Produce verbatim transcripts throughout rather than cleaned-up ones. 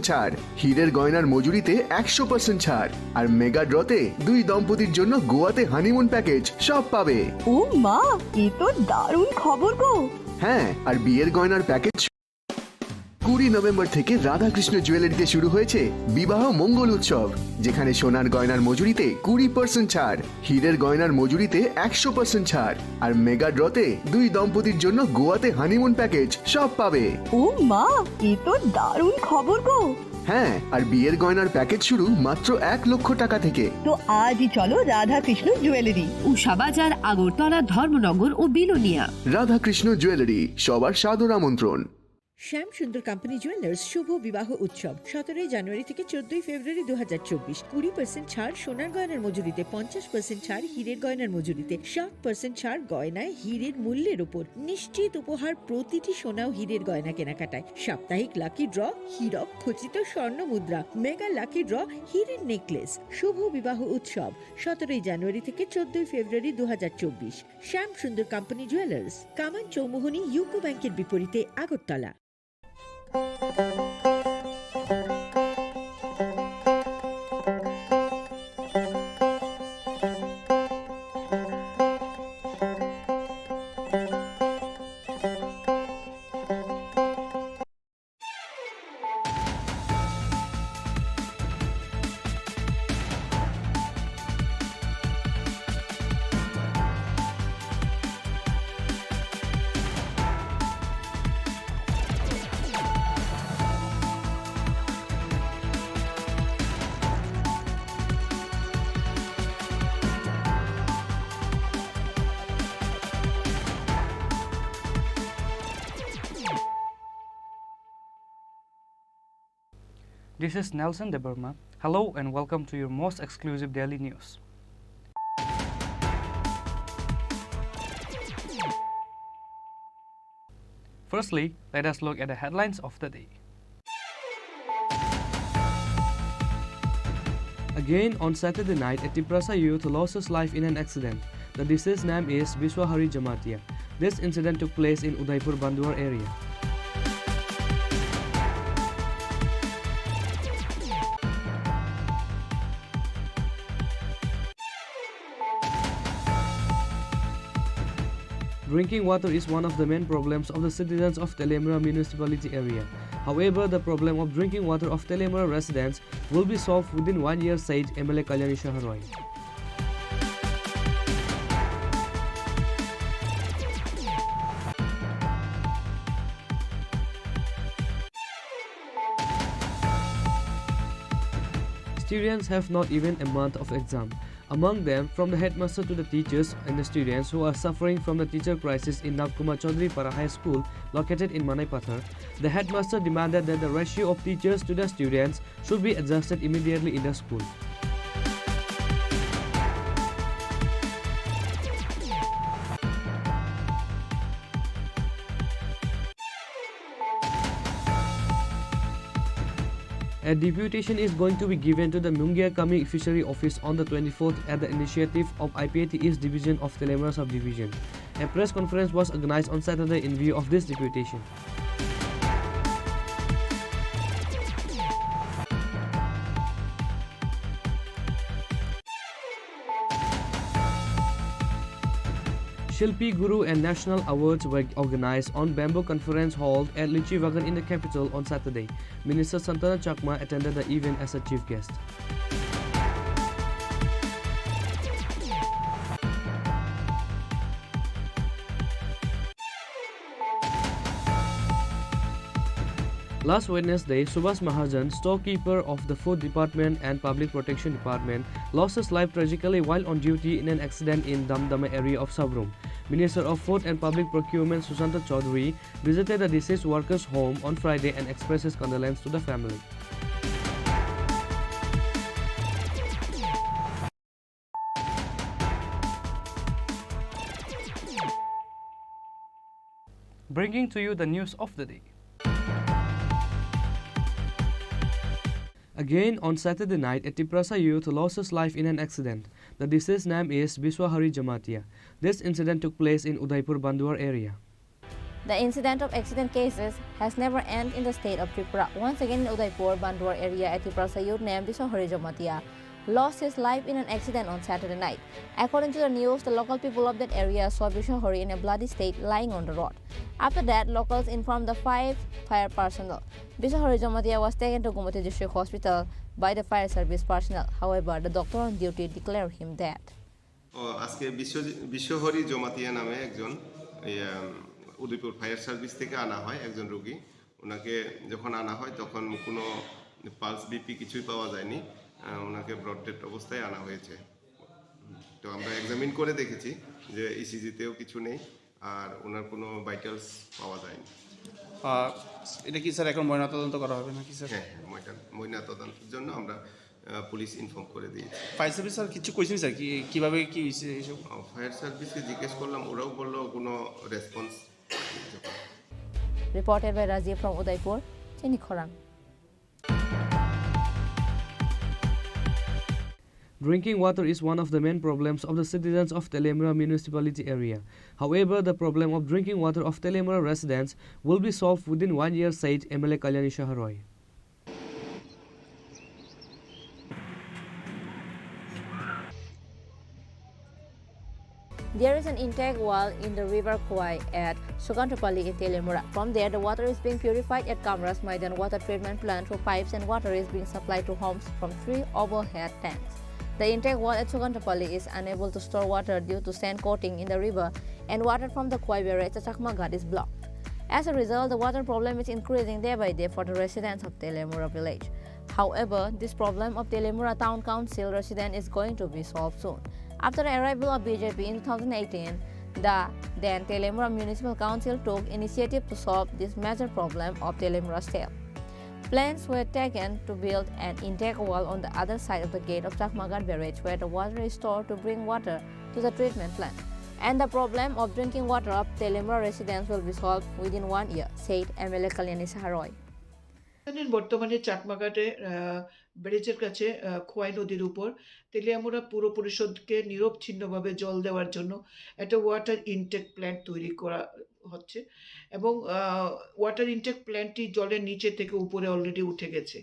ছাড়, হীরের গয়নার মজুরিতে একশো পার্সেন্ট ছাড়, আর মেগা ড্রতে দুই দম্পতির জন্য গোয়াতে হানিমুন প্যাকেজ, সব পাবে। ও মা, এ তো দারুণ খবর গো। হ্যাঁ, আর বিয়ের গয়নার প্যাকেজ। কুড়ি নভেম্বর থেকে রাধাকৃষ্ণ জুয়েলারিতে শুরু হয়েছে বিবাহ মঙ্গল উৎসব, যেখানে সোনার গয়নার মজুরিতে কুড়ি পার্সেন্ট ছাড়, হীরের গয়নার মজুরিতে একশো পার্সেন্ট ছাড়, আর মেগা ড্রতে দুই দম্পতির জন্য গোয়াতে হানিমুন প্যাকেজ, সব পাবে। ও মা, এ তো দারুণ খবর গো। হ্যাঁ, আর বিয়ের গয়নার প্যাকেজ শুরু মাত্র এক লক্ষ টাকা থেকে। তো আজই চলো রাধাকৃষ্ণ জুয়েলারি। উষা বাজার, আগরতলা, ধর্মনগর ও বিলোনিয়া। রাধাকৃষ্ণ জুয়েলারি, সবার সাদর আমন্ত্রণ। শ্যাম সুন্দর কোম্পানি জুয়েলার্স শুভ বিবাহ উৎসব সতেরোই জানুয়ারি থেকে চোদ্দই ফেব্রুয়ারি দু হাজার চব্বিশ। কুড়ি পার্সেন্ট ছাড় সোনার গয়নার মজুরিতে, পঞ্চাশ পার্সেন্ট ছাড় হীরের গয়নার মজুরিতে, সাত পার্সেন্ট ছাড় গয়নায় হীরের মূল্যের উপর। নিশ্চিত উপহার প্রতিটি সোনা ও হীরের গয়না কেনাকাটায়। সাপ্তাহিক লাকি ড্র, হীরক খচিত স্বর্ণ মুদ্রা, মেগা লাকি ড্র, হীরের নেকলেস। শুভ বিবাহ উৎসব সতেরোই জানুয়ারি থেকে চোদ্দই ফেব্রুয়ারি দু হাজার চব্বিশ। শ্যাম সুন্দর কোম্পানি জুয়েলার্স, কামান চৌমুহনী ইউকো ব্যাংকের বিপরীতে, Agartala. This is Nelson Debbarma. Hello and welcome to your most exclusive daily news. Firstly, let us look at the headlines of the day. Again, on Saturday night, a Tiprasa youth lost his life in an accident. The deceased name is Biswahari Jamatia. This incident took place in Udaipur Banduar area. Drinking water is one of the main problems of the citizens of Teliamura municipality area. However, the problem of drinking water of Teliamura residents will be solved within one year, said M L A Kalyani Shaharoy. Students have not even a month of exam. Among them, from the headmaster to the teachers and the students who are suffering from the teacher crisis in Navkumar Chaudhary Para High School, located in Manaipathar, the headmaster demanded that the ratio of teachers to the students should be adjusted immediately in the school. A deputation is going to be given to the Mungiakami Fishery Office on the twenty-fourth at the initiative of I P A T East Division of Teliamura Subdivision. A press conference was organized on Saturday in view of this deputation. Shilpi Guru and National Awards were organized on Bamboo Conference Hall at Lychee Bagan in the capital on Saturday. Minister Santana Chakma attended the event as a chief guest. Last Wednesday, Subhas Mahajan, storekeeper of the Food Department and Public Protection Department, lost his life tragically while on duty in an accident in Damdama area of Sabrum. Minister of Food and Public Procurement Sushanta Chaudhary visited the deceased worker's home on Friday and expressed his condolence to the family. Bringing to you the news of the day. Again, on Saturday night, a Tiprasa youth lost his life in an accident. The deceased name is Biswahari Jamatia. This incident took place in Udaipur Banduar area. The incident of accident cases has never ended in the state of Tripura. Once again in Udaipur, Banduar area, a Tiprasa youth named Biswahari Jamatia lost his life in an accident on Saturday night. According to the news, the local people of that area saw Biswahari in a bloody state lying on the road. After that, locals informed the five fire personnel. Biswahari Jamatia was taken to Gumoti District Hospital by the fire service personnel. However, the doctor on duty declared him dead. ও, আজকে বিশ্ব-, বিশ্বহরি জমাতিয়া নামে একজন, এই, আম, Udaipur fire service থেকে আনা হয় একজন রোগী। ওনাকে যখন আনা হয়, তখন কোনো পালস, বিপি কিছুই পাওয়া যায়নি। আহ, ওনাকে ব্রড ডেড অবস্থায় আনা হয়েছে। তো আমরা এক্সামিন করে দেখেছি যে ইসিজিতেও কিছু নেই, আর ওনার কোনো ভাইটালস পাওয়া যায়নি। আহ, এটা কি স্যার এখন ময়নাতদন্ত করা হবে নাকি স্যার? হ্যাঁ, হ্যাঁ, ময়না-, ময়নাতদন্তের জন্য আমরা, আহ, পুলিশ ইনফর্ম করে দিয়েছি। ফায়ার সার্ভিস স্যার কিছু কইছেন স্যার, কি, কিভাবে কি হয়েছে এইসব? আহ, ফায়ার সার্ভিসকে জিজ্ঞেস করলাম, ওরাও বললো কোনো রেসপন্স নেই। Reported by Rajiv from Udaipur, Chini Khorang. Drinking water is one of the main problems of the citizens of Teliamura municipality area. However, the problem of drinking water of Teliamura residents will be solved within one year, said M L A Kalyani Saha Roy. There is an intake well in the river Khwai at Sukantapalli in Teliamura. From there, the water is being purified at Kamras Maidan water treatment plant through pipes, and water is being supplied to homes from three overhead tanks. The intake well at Sukantapalli is unable to store water due to sand coating in the river, and water from the Khwai barrage at Chakmaghat is blocked. As a result, the water problem is increasing day by day for the residents of Teliamura village. However, this problem of Teliamura Town Council resident is going to be solved soon. After the arrival of B J P in two thousand eighteen, the then Teliamura Municipal Council took initiative to solve this major problem of Teliamura still. Plans were taken to build an intake wall on the other side of the gate of Chakmaghat barrage, where the water is stored to bring water to the treatment plant. And the problem of drinking water of Teliamura residents will be solved within one year, said M L A Kalyani Saha Roy. জানেন, বর্তমানে চাকমাঘাটে, আহ, ব্যারেজের কাছে, আহ, খোয়াই নদীর উপর তেলিয়ামুড়া পৌর পরিষদকে নিরবচ্ছিন্নভাবে জল দেওয়ার জন্য একটা ওয়াটার ইনটেক প্ল্যান্ট তৈরি করা হচ্ছে এবং, আহ, ওয়াটার ইনটেক প্ল্যান্টটি জলের নিচে থেকে উপরে অলরেডি উঠে গেছে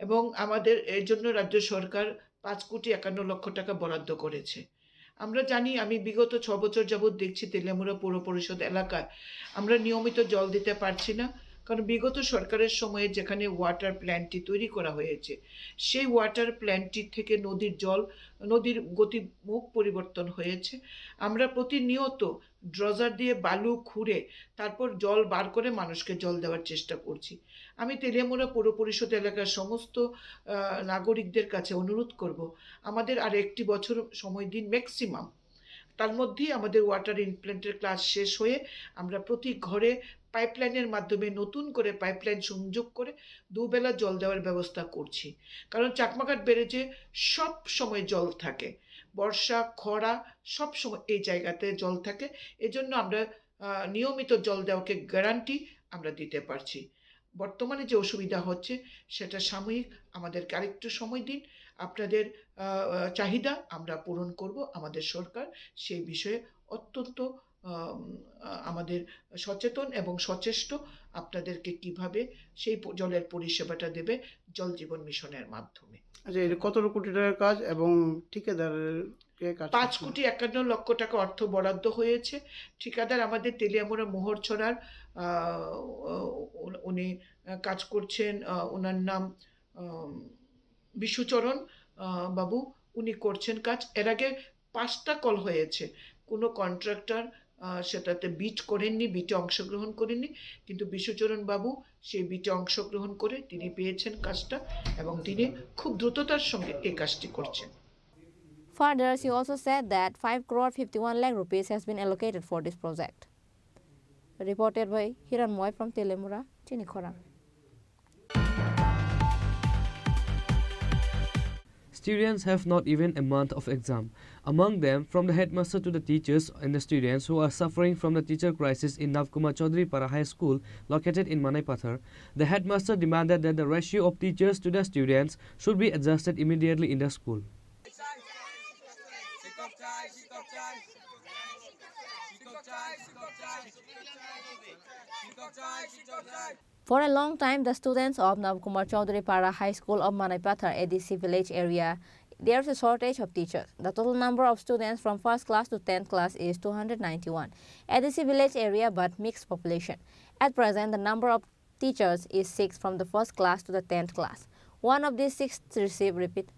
এবং আমাদের এর জন্য রাজ্য সরকার পাঁচ কোটি একান্ন লক্ষ টাকা বরাদ্দ করেছে। আমরা জানি, আমি বিগত ছ বছর যাবত দেখছি তেলিয়ামুড়া পৌর পরিষদ এলাকায় আমরা নিয়মিত জল দিতে পারছি না, কারণ বিগত সরকারের সময়ে যেখানে ওয়াটার প্ল্যান্টটি তৈরি করা হয়েছে, সেই ওয়াটার প্ল্যান্টটি থেকে নদীর জল, নদীর গতিমুখ পরিবর্তন হয়েছে। আমরা প্রতিনিয়ত ড্রজার দিয়ে বালু খুঁড়ে তারপর জল বার করে মানুষকে জল দেওয়ার চেষ্টা করছি। আমি তেলিয়ামুড়া পৌর পরিষদ এলাকার সমস্ত, আহ, নাগরিকদের কাছে অনুরোধ করব, আমাদের আর একটি বছর সময় দিন ম্যাক্সিমাম। তার মধ্যেই আমাদের ওয়াটার ইনপ্ল্যান্টের কাজ শেষ হয়ে আমরা প্রতি ঘরে পাইপলাইনের মাধ্যমে নতুন করে পাইপলাইন সংযোগ করে দুবেলা জল দেওয়ার ব্যবস্থা করছি। কারণ চাকমাঘাট ব্যারেজে সব সময় জল থাকে, বর্ষা, খরা, সব সময় এই জায়গাতে জল থাকে। এজন্য আমরা, আহ, নিয়মিত জল দেওয়াকে গ্যারান্টি আমরা দিতে পারছি। বর্তমানে যে অসুবিধা হচ্ছে, সেটা সাময়িক, আমাদেরকে আরেকটু সময় দিন। আপনাদের, আহ, আহ, চাহিদা আমরা পূরণ করব। আমাদের সরকার সেই বিষয়ে অত্যন্ত, আম, আ-, আমাদের সচেতন এবং সচেষ্ট, আপনাদেরকে কিভাবে সেই প-, জলের পরিষেবাটা দেবে জল জীবন মিশনের মাধ্যমে। আচ্ছা, এটা কত কোটি টাকার কাজ এবং ঠিকাদারকে কাজ পাঁচ করতে কোটি একান্ন লক্ষ টাকা অর্থ বরাদ্দ হয়েছে। ঠিকাদার আমাদের তেলিয়ামুড়া মোহরছড়ার, আহ, উ-, উনি কাজ করছেন, আহ, ওনার নাম, আম, বিশ্বচরণ, আহ, বাবু, উনি করছেন কাজ। এর আগে পাঁচটা কল হয়েছে, কোনো কন্ট্রাক্টর, আহ, সেটাতে বিড করেননি, বিডে অংশগ্রহণ করেননি, কিন্তু বিশ্বচরণ বাবু সেই বিডে অংশগ্রহণ করে তিনি পেয়েছেন কাজটা এবং তিনি খুব দ্রুততার সঙ্গে এই কাজটি করছেন। Further, she also said that five crore fifty-one lakh rupees has been allocated for this project. Reported by Hiran Moy from Teliamura, Chini Khorang. Students have not even a month of exam. Among them, from the headmaster to the teachers and the students who are suffering from the teacher crisis in Navkumar Chaudhary Para High School, located in Manaipathar, the headmaster demanded that the ratio of teachers to the students should be adjusted immediately in the school. শিক্ষক চাই, শিক্ষক চাই। শিক্ষক চাই, শিক্ষক চাই। For a long time, the students of Nabkumar Chaudhary Para High School of Manaipathar A D C village area, there's a shortage of teachers. The total number of students from first class to tenth class is two hundred ninety-one. A D C village area, but mixed population. At present, the number of teachers is six from the first class to the tenth class. One of these six receive repeat.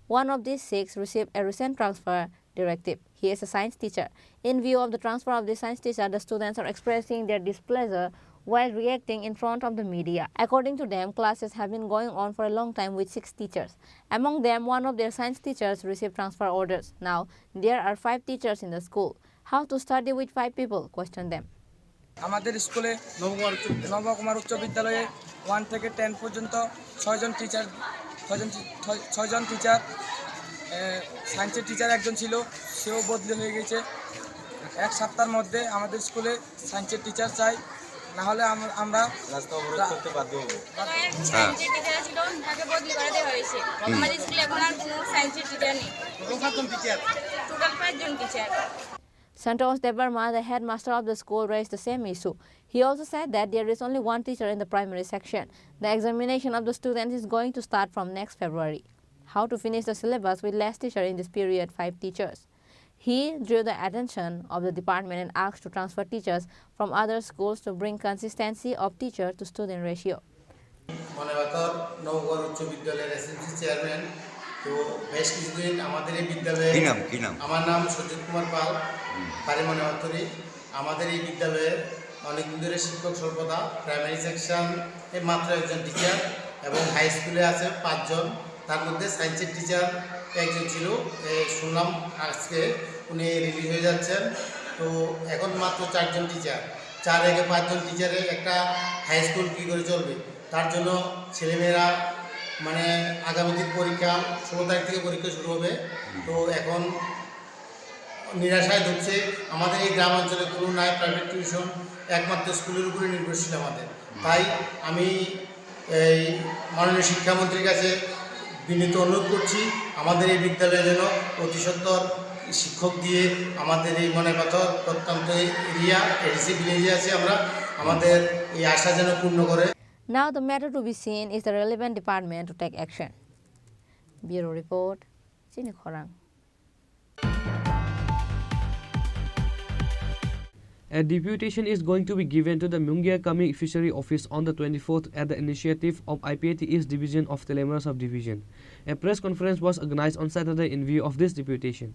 One of these six receive a recent transfer directive. He is a science teacher. In view of the transfer of the science teacher, the students are expressing their displeasure while reacting in front of the media. According to them, classes have been going on for a long time with six teachers. Among them, one of their science teachers received transfer orders. Now, there are five teachers in the school. How to study with five people? Question them. আমাদের স্কুলে নবকুমার উচ্চ বিদ্যালয়ে ওয়ান থেকে টেন পর্যন্ত ছয়জন টিচার, ছয়জন টি-, ছয়-, ছয়জন টিচার, এ, সায়েন্সের টিচার একজন ছিল, সেও বদলি হয়ে গেছে। এক সপ্তাহের মধ্যে আমাদের স্কুলে সায়েন্সের টিচার চাই, না হলে আম-, আমরা রাস্তা অবরোধ করতে বাধ্য হব। সায়েন্সের টিচার ছিল, তাকে বদলি করে দেওয়া হয়েছে। আমাদের স্কুলে এখন আর কোনো সায়েন্সের টিচার নেই। টোটাল পাঁচজন টিচার। টোটাল পাঁচজন teacher. Santosh Debbarma, the headmaster of the school, raised the same issue. He also said that there is only one teacher in the primary section. The examination of the students is going to start from next February. How to finish the syllabus with less teacher in this period, five teachers? He drew the attention of the department and asked to transfer teachers from other schools to bring consistency of teacher to student ratio. মনেপাথর নবকুমার উচ্চ বিদ্যালয়ের SMC chairman. তো বেশ কিছুদিন আমাদের এই বিদ্যালয়ে কি নাম, কি নাম? আমার নাম সজ্জিত কুমার পাল, হুম। বাড়ি মনেপাথরই। আমাদের এই বিদ্যালয়ে অনেকদিন ধরে শিক্ষক স্বল্পতা, প্রাইমারি সেকশন এ মাত্র একজন টিচার এবং হাই স্কুলে আছে পাঁচজন, তার মধ্যে সায়েন্সের টিচার একজন ছিল। এ, শুনলাম আজকে উনি রিলিজ হয়ে যাচ্ছেন। তো এখন মাত্র চারজন টিচার, চার একে পাঁচজন টিচারে একটা হাই স্কুল কী করে চলবে? তার জন্য ছেলেমেয়েরা মানে আগামী দিন পরীক্ষা, ষোলো তারিখ থেকে পরীক্ষা শুরু হবে। তো এখন নিরাশায় ঢুকছে। আমাদের এই গ্রামাঞ্চলে কোনো নাই প্রাইভেট টিউশন, একমাত্র স্কুলের উপরে নির্ভরশীল আমাদের। তাই আমি এই মাননীয় শিক্ষামন্ত্রীর কাছে বিনীত অনুরোধ করছি, আমাদের এই বিদ্যালয়ে যেন অতি সত্বর শিক্ষক দিয়ে আমাদের এই মনেপাথর প্রত্যন্ত এরিয়া, এডিসি ভিলেজে আছি আমরা, আমাদের এই আশা যেন পূর্ণ করে। Now the matter to be seen is the relevant department to take action. Bureau report, Chini Khorang. A deputation is going to be given to the Mungiakami Fishery Office on the twenty-fourth at the initiative of I P F T East Division of Telemura Subdivision. A press conference was organized on Saturday in view of this deputation.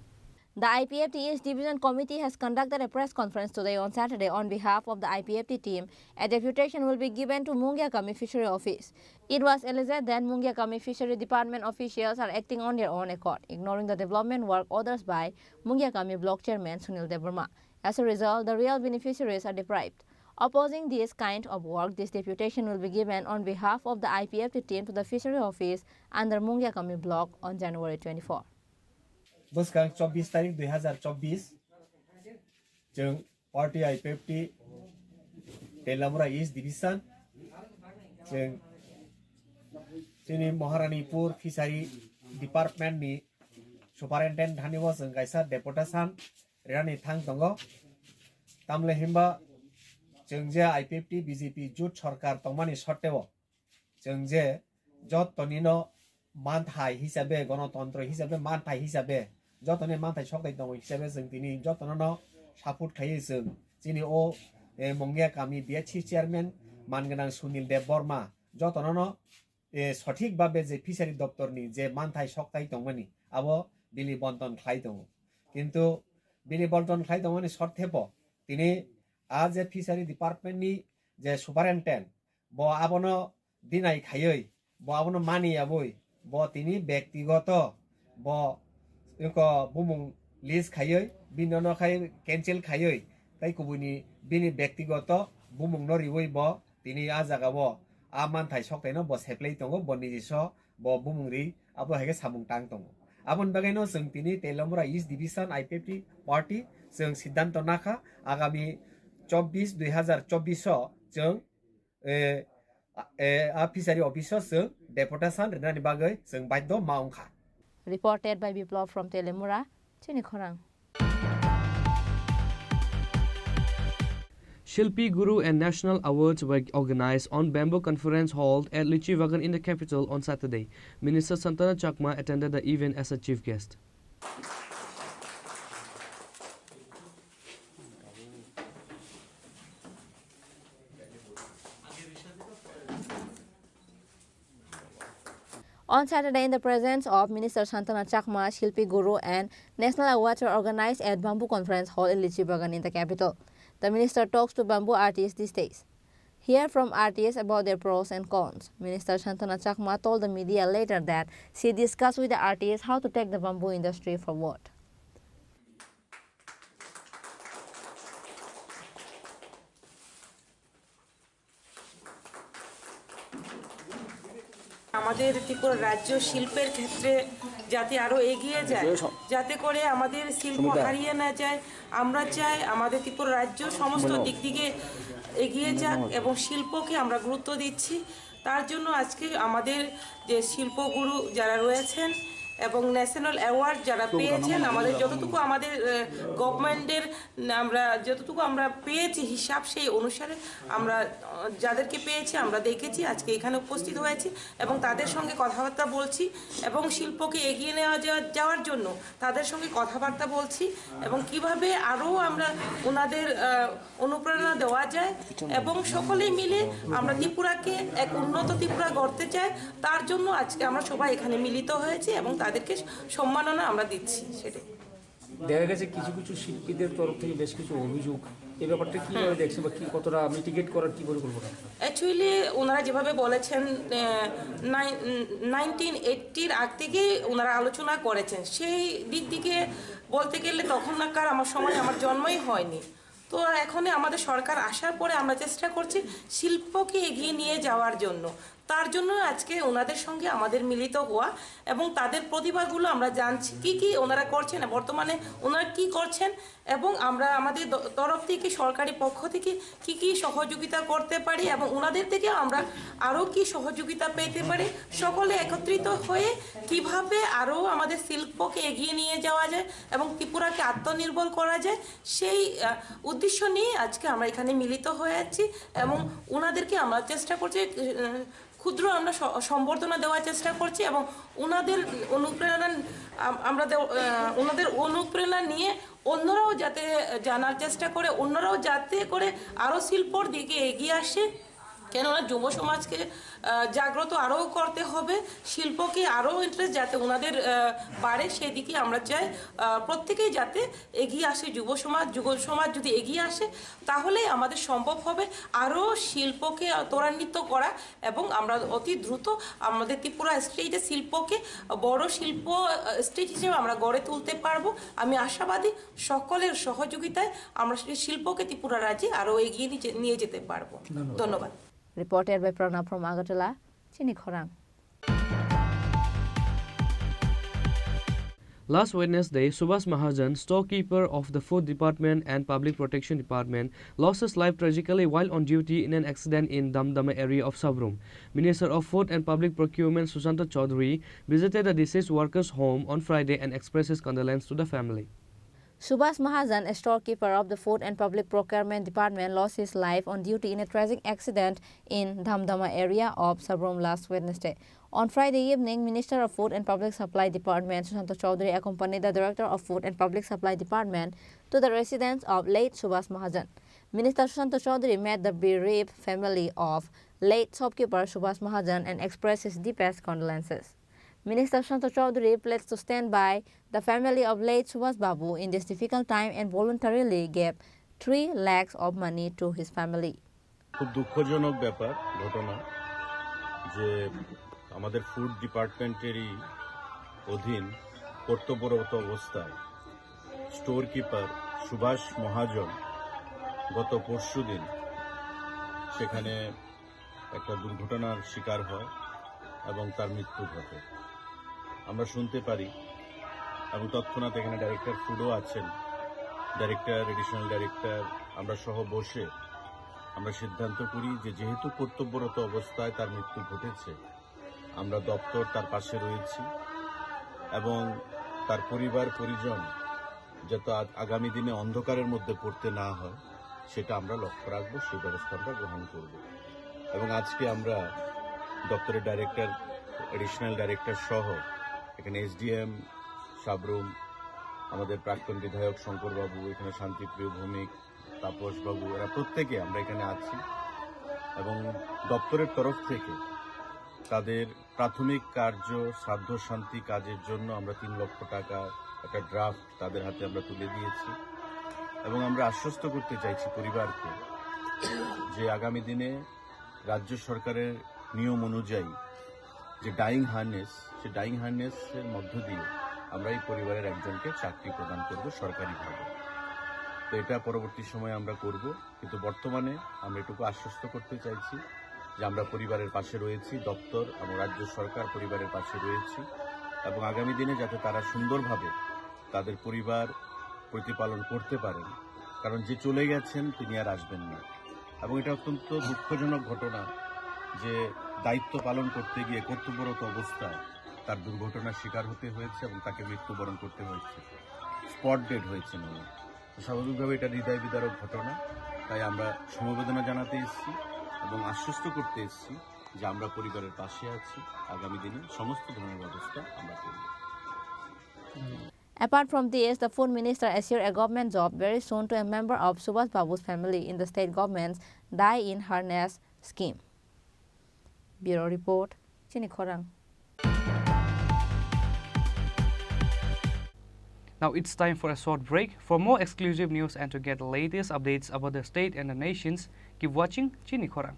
The I P F T East Division Committee has conducted a press conference today on Saturday on behalf of the I P F T team. A deputation will be given to Mungiakami Fishery Office. It was alleged that Mungiakami Fishery Department officials are acting on their own accord, ignoring the development work orders by Mungiakami Block Chairman Sunil Debbarma. As a result, the real beneficiaries are deprived. Opposing this kind of work, this deputation will be given on behalf of the I P F T team to the Fishery Office under Mungiakami Block on January twenty-four. Bwskang chobbish tarik dui hazar chobbish, chwng party I P F T Telamura East Division, chwng chini Maharanipur Fishery Department ni Superintendent thani bo chwng kaisa deputation rinani thang tongo. Tamle himba chwng je I P F T B J P jut sarkar tongmani sotteo, chwng je jotonino manthai hisabe, gonotontro hisabe, manthai hisabe, jotoni manthai soktai tongo hisabe chwng tini jotonono support khaiwi chwng chini o, eh, Mungiakami B H C chairman mangwnang Sunil Debbarma jotonono, eh, sothik babe je fishery doptorni je manthai soktai tongmani abo bili bonton khlai tongo. Kintu bili bonton khlai tongmani sotthepo tini a je fishery department ni je superintendent, bo abono deny khaiwi, bo abono mani yabwi, bo tini bektigoto, bo eko bumung list khaiwi, bini no khai cancel khaiwi, tai kubuini bini bektigoto bumung no riwi bo tini a jaga o a manthai soktaino bo seplai tongo, bo nijiso bo bumung ri abo hai khe samung tang tongo. Aboni bagwi no chwng tini Telamura East Division I P F T party chwng siddhanto nakha, agami chobbish dui hazar chobbish o chwng, eh, a, eh, a fishery office o chwng deputation rinani bagwi chwng baidho ma wngkha. Reported by Biplab from Telamura, Chini Khorang. Shilpi Guru and National Awards were organized on Bamboo Conference Hall at Lichi Bagan in the capital on Saturday. Minister Santana Chakma attended the event as a chief guest. On Saturday, in the presence of Minister Santana Chakma, Shilpi Guru, and National Awards were organized at Bamboo Conference Hall in Lichi Bagan in the capital. The minister talks to bamboo artists these days. Hear from artists about their pros and cons. Minister Santana Chakma told the media later that she discussed with the artists how to take the bamboo industry forward. আমাদের ত্রিপুরা রাজ্য শিল্পের ক্ষেত্রে যাতে আরো এগিয়ে যায়, যাতে করে আমাদের শিল্প হারিয়ে না যায়। আমরা চাই আমাদের ত্রিপুরা রাজ্য সমস্ত দিক থেকে এগিয়ে যাক এবং শিল্পকে আমরা গুরুত্ব দিচ্ছি। তার জন্য আজকে আমাদের যে শিল্পগুরু যারা রয়েছেন এবং ন্যাশনাল অ্যাওয়ার্ড যারা পেয়েছেন, আমাদের যতটুকু আমাদের গভর্নমেন্টের আমরা যতটুকু আমরা পেয়েছি হিসাব, সেই অনুসারে আমরা আহ, যাদেরকে পেয়েছি, আমরা দেখেছি, আজকে এখানে উপস্থিত হয়েছি এবং তাদের সঙ্গে কথাবার্তা বলছি এবং শিল্পকে এগিয়ে নেওয়া যাওয়া- যাওয়ার জন্য তাদের সঙ্গে কথাবার্তা বলছি এবং কিভাবে আরও আমরা ওনাদের আহ, অনুপ্রেরণা দেওয়া যায় এবং সকলেই মিলে আমরা ত্রিপুরাকে এক উন্নত ত্রিপুরা গড়তে চাই। তার জন্য আজকে আমরা সবাই এখানে মিলিত হয়েছি এবং তাদেরকে সম্মাননা আমরা দিচ্ছি। সেটাই। দেখা গেছে কিছু কিছু শিল্পীদের তরফ থেকে বেশ কিছু অভিযোগ, এই ব্যাপারটা কিভাবে দেখছে বা কি, কতটা মিটিগেট করার কি পরিকল্পনা আপনার? অ্যাকচুয়ালি ওনারা যেভাবে বলেছেন, নাইনটিন এইটির আগ থেকেই ওনারা আলোচনা করেছেন, সেই দিক থেকে বলতে গেলে তখনকার আমার সময় আমার জন্মই হয়নি। তো এখন আমাদের সরকার আসার পরে আমরা চেষ্টা করছি শিল্পকে এগিয়ে নিয়ে যাওয়ার জন্য। তার জন্য আজকে ওনাদের সঙ্গে আমাদের মিলিত হওয়া এবং তাদের প্রতিভাগুলো আমরা জানছি, কি কি ওনারা করছেন, বর্তমানে ওনারা কি করছেন, এবং আমরা আমাদের দ- তরফ থেকে, সরকারি পক্ষ থেকে কি কি সহযোগিতা করতে পারি এবং ওনাদের থেকে আমরা আরও কি সহযোগিতা পেতে পারি, সকলে একত্রিত হয়ে কিভাবে আরও আমাদের শিল্পকে এগিয়ে নিয়ে যাওয়া যায় এবং ত্রিপুরাকে আত্মনির্ভর করা যায়, সেই আহ, উদ্দেশ্য নিয়ে আজকে আমরা এখানে মিলিত হয়ে আছি এবং ওনাদেরকে আমরা চেষ্টা করছি, আহ, ক্ষুদ্র আমরা স- সম্বর্ধনা দেওয়ার চেষ্টা করছি এবং ওনাদের অনুপ্রেরণা আম- আমরা দেও- আহ, ওনাদের অনুপ্রেরণা নিয়ে অন্যরাও যাতে জানার চেষ্টা করে, অন্যরাও যাতে করে আরও শিল্পর দিকে এগিয়ে আসে। কেননা যুব সমাজকে আহ, জাগ্রত আরও করতে হবে, শিল্পকে আরও ইন্টারেস্ট যাতে ওনাদের আহ, বাড়ে, সেদিকে আমরা চাই আহ, প্রত্যেকেই যাতে এগিয়ে আসে। যুব সমাজ যুব সমাজ যদি এগিয়ে আসে, তাহলেই আমাদের সম্ভব হবে আরও শিল্পকে ত্বরান্বিত করা এবং আমরা অতি দ্রুত আমাদের ত্রিপুরা স্টেটে শিল্পকে বড় শিল্প স্টেট হিসেবে আমরা গড়ে তুলতে পারবো। আমি আশাবাদী সকলের সহযোগিতায় আমরা সেই শিল্পকে ত্রিপুরা রাজ্যে আরও এগিয়ে নিয়ে যে- নিয়ে যেতে পারবো। ধন্যবাদ। ধন্যবাদ। Reported by Pranab from Agartala, Chini Khorang. Last Wednesday, Subhas Mahajan, storekeeper of the Food Department and Public Protection Department, lost his life tragically while on duty in an accident in Damdama area of Sabrum. Minister of Food and Public Procurement Sushanta Chaudhary visited the deceased worker's home on Friday and expressed his condolence to the family. Subhas Mahajan, a storekeeper of the Food and Public Procurement Department, lost his life on duty in a tragic accident in Damdama area of Sabrum last Wednesday. On Friday evening, Minister of Food and Public Supply Department Sushanta Chaudhary accompanied the Director of Food and Public Supply Department to the residence of late Subhas Mahajan. Minister Sushanta Chaudhary met the bereaved family of late shopkeeper Subhas Mahajan and expressed his deepest condolences. Minister Sushanta Chaudhary pledged to stand by the family of late Subhas Babu in this difficult time and voluntarily gave three lakhs of money to his family. খুব দুঃখজনক ব্যাপার, ঘটনা, যে আমাদের ফুড ডিপার্টমেন্টেরই অধীন কর্তব্যরত অবস্থায় স্টোর কিপার সুভাষ মহাজন গত পরশুদিন সেখানে একটা দুর্ঘটনার শিকার হয় এবং তার মৃত্যু ঘটে। আমরা শুনতে পারি এবং তৎক্ষণাৎ এখানে ডাইরেক্টর ফুডও আছেন, ডাইরেক্টর, অ্যাডিশনাল ডাইরেক্টর, আমরা সহ বসে আমরা সিদ্ধান্ত করি যে যেহেতু কর্তব্যরত অবস্থায় তার মৃত্যু ঘটেছে, আমরা দপ্তর তার পাশে রয়েছি এবং তার পরিবার পরিজন যাতে আ-, আগামী দিনে অন্ধকারের মধ্যে পড়তে না হয়, সেটা আমরা লক্ষ্য রাখবো, সেই ব্যবস্থা আমরা গ্রহণ করব। এবং আজকে আমরা দপ্তরের ডাইরেক্টর, অ্যাডিশনাল ডাইরেক্টর সহ এখানে এসডিএম সাবরুম, আমাদের প্রাক্তন বিধায়ক শঙ্করবাবু, এখানে শান্তিপ্রিয় ভৌমিক, তাপসবাবু, এরা প্রত্যেকে আমরা এখানে আছি এবং দপ্তরের তরফ থেকে তাদের প্রাথমিক কার্য শ্রাদ্ধ শান্তি কাজের জন্য আমরা তিন লক্ষ টাকা একটা ড্রাফট তাদের হাতে আমরা তুলে দিয়েছি এবং আমরা আশ্বস্ত করতে চাইছি পরিবারকে যে আগামী দিনে রাজ্য সরকারের নিয়ম অনুযায়ী যে ডাইং হার্নেস, সে ডাইং হার্নেসের মধ্য দিয়ে আমরা এই পরিবারের একজনকে চাকরি প্রদান করব সরকারিভাবে। তো এটা পরবর্তী সময়ে আমরা করব, কিন্তু বর্তমানে আমরা এটুকু আশ্বস্ত করতে চাইছি যে আমরা পরিবারের পাশে রয়েছি, দপ্তর এবং রাজ্য সরকার পরিবারের পাশে রয়েছি এবং আগামী দিনে যাতে তারা সুন্দরভাবে তাদের পরিবার প্রতিপালন করতে পারেন, কারণ যে চলে গেছেন তিনি আর আসবেন না। এবং এটা অত্যন্ত দুঃখজনক ঘটনা যে দায়িত্ব পালন করতে গিয়ে কর্তব্যরত অবস্থায় তার দুর্ঘটনার শিকার হতে হয়েছে এবং তাকে মৃত্যুবরণ করতে হয়েছে, স্পট ডেড হয়েছেন উনি। তো স্বাভাবিকভাবে এটা হৃদয় বিদারক ঘটনা, তাই আমরা সমবেদনা জানাতে এসেছি এবং আশ্বস্ত করতে এসেছি যে আমরা পরিবারের পাশে আছি, আগামী দিনে সমস্ত ধরনের ব্যবস্থা আমরা করব। Apart from this, the food minister assured a government job very soon to a member of Subhash Babu's family in the state government's Die in Harness scheme. Bureau report, Chini Khorang. Now it's time for a short break. For more exclusive news and to get the latest updates about the state and the nations, keep watching Chini Khorang.